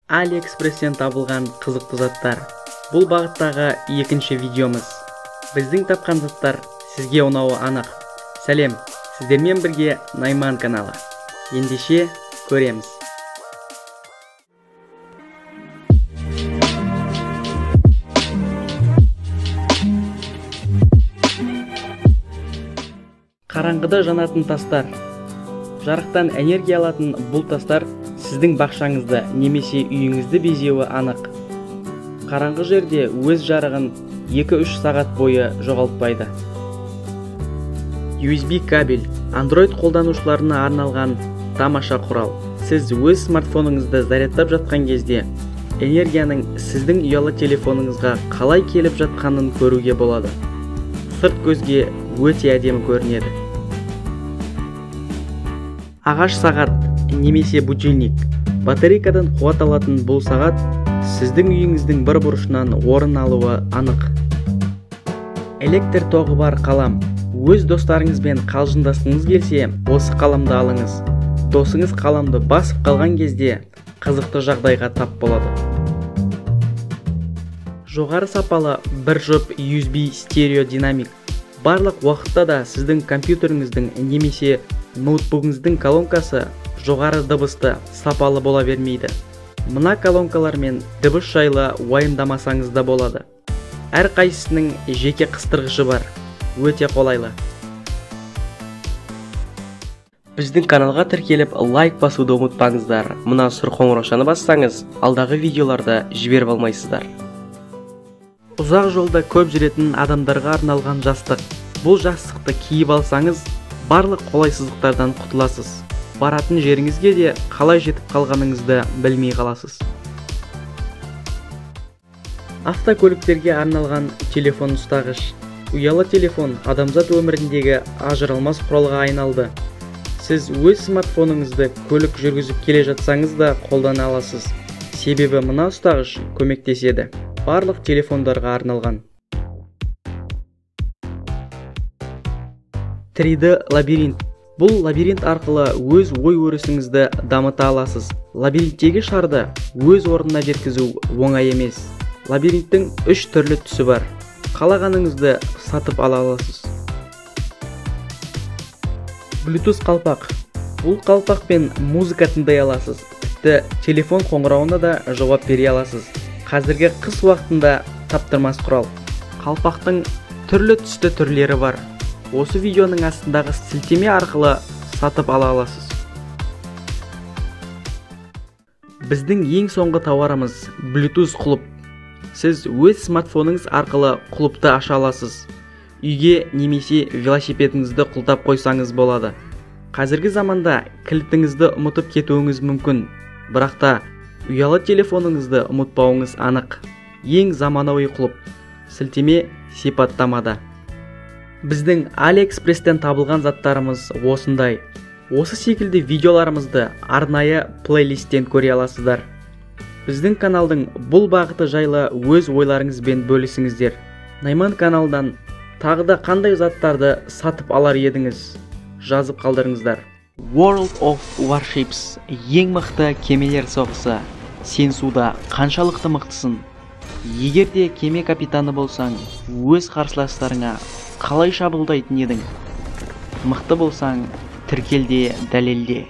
AliExpress-тен табылған қызықты заттар. Бұл бағыттағы екінші видеомыз. Біздің тапқан заттар сізге ұнауы анық. Сәлем, сіздермен бірге Найман каналы. Ендеше көреміз. Қараңғыда жанатын тастар. Жарықтан энергия алатын бұл тастар сіздің бақшаңызды немесе үйіңізді безеуі анық. Қараңғы жерде өз жарығын 2-3 сағат бойы жоғалтпайды. USB кабель Android қолданушыларына арналған тамаша құрал. Сіз өз смартфоныңызды зарядтап жатқан кезде энергияның сіздің ұялы телефоныңызға қалай келіп жатқанын көруге болады. Сырт көзге өте әдемі көрінеді. Ағаш сағат немесе будильник. Батарейкадан қуат алатын бұл сағат сіздің үйіңіздің бір бұрышынан орын алуы анық. Электр тоғы бар қалам. Өз достарыңызбен қалжыңдасқыңыз келсе, осы қаламды алыңыз. Досыңыз қаламды басып қалған кезде қызықты жағдайға тап болады. Жоғары сапалы бір жұп USB стерео динамик. Барлық уақытта да сіздің компьютеріңіздің немесе ноутбугіңіздің колонкасы жоғары дыбысты сапалы бола бермейді. Мына колонкалармен дыбыс жайлы уайымдамасаңыз да болады. Әр қайсысының жеке қыстырғышы бар. Өте қолайлы. Біздің каналға тіркеліп лайк басуды ұмытпаңыздар. Мына сұр қоңыраушаны бассаңыз, алдағы видеоларды жіберіп алмайсыздар. Ұзақ жолда көп жүретін адамдарға арналған жастық. Бұл жастықты киіп алсаңыз, барлық қолайсыздықтардан құтыласыз. Баратын жеріңізге де қалай жетіп қалғаныңызды білмей қаласыз. Автокөліктерге арналған телефон ұстағыш. Ұялы телефон адамзат өміріндегі ажыралмас құралға айналды. Сіз өз смартфоныңызды көлік жүргізіп келе жатсаңыз да қолдана аласыз. Себебі мына ұстағыш көмектеседі. Барлық телефондарға арналған. 3D лабиринт. Бұл лабиринт арқылы өз ой-өрісіңізді дамыта аласыз. Лабиринттегі шарды өз орнына жеткізу оңай емес. Лабиринттің 3 түрлі түсі бар. Қалағаныңызды сатып ала аласыз. Bluetooth қалпақ. Бұл қалпақпен музыка тыңдай аласыз. Тіпті телефон қоңырауына да жауап бере аласыз. Қазіргі қыс уақытында таптырмас құрал. Қалпақтың түрлі түсті түрлері бар. Осы видеоның астындағы сілтеме арқылы сатып ала аласыз. Біздің ең соңғы тауарымыз Bluetooth құлып. Сіз өз смартфоныңыз арқылы құлыпты аша аласыз. Үйге немесе велосипедіңізді құлтап қойсаңыз болады. Қазіргі заманда кілтіңізді ұмытып кетуіңіз мүмкін. Бірақ та ұялы телефоныңызды ұмытпауыңыз анық. Ең заманауи құлып. Сілтеме сипаттамада. Біздің AliExpress-тен табылған заттарымыз осындай. Осы секілді видеоларымызды арнайы плейлисттен көре аласыздар. Біздің каналдың бұл бағыты жайлы өз ойларыңызбен бөлісіңіздер. Найман каналдан тағы да қандай заттарды сатып алар едіңіз? Жазып қалдырыңыздар. World of Warships ең мықты кемелер соғысы. Сен суда қаншалықты мықтысың? Егер де кеме капитаны болсаң, өз қарсыластарыңа қалай шабуылдайтын едің? Мықты болсаң, тіркел де дәлелде.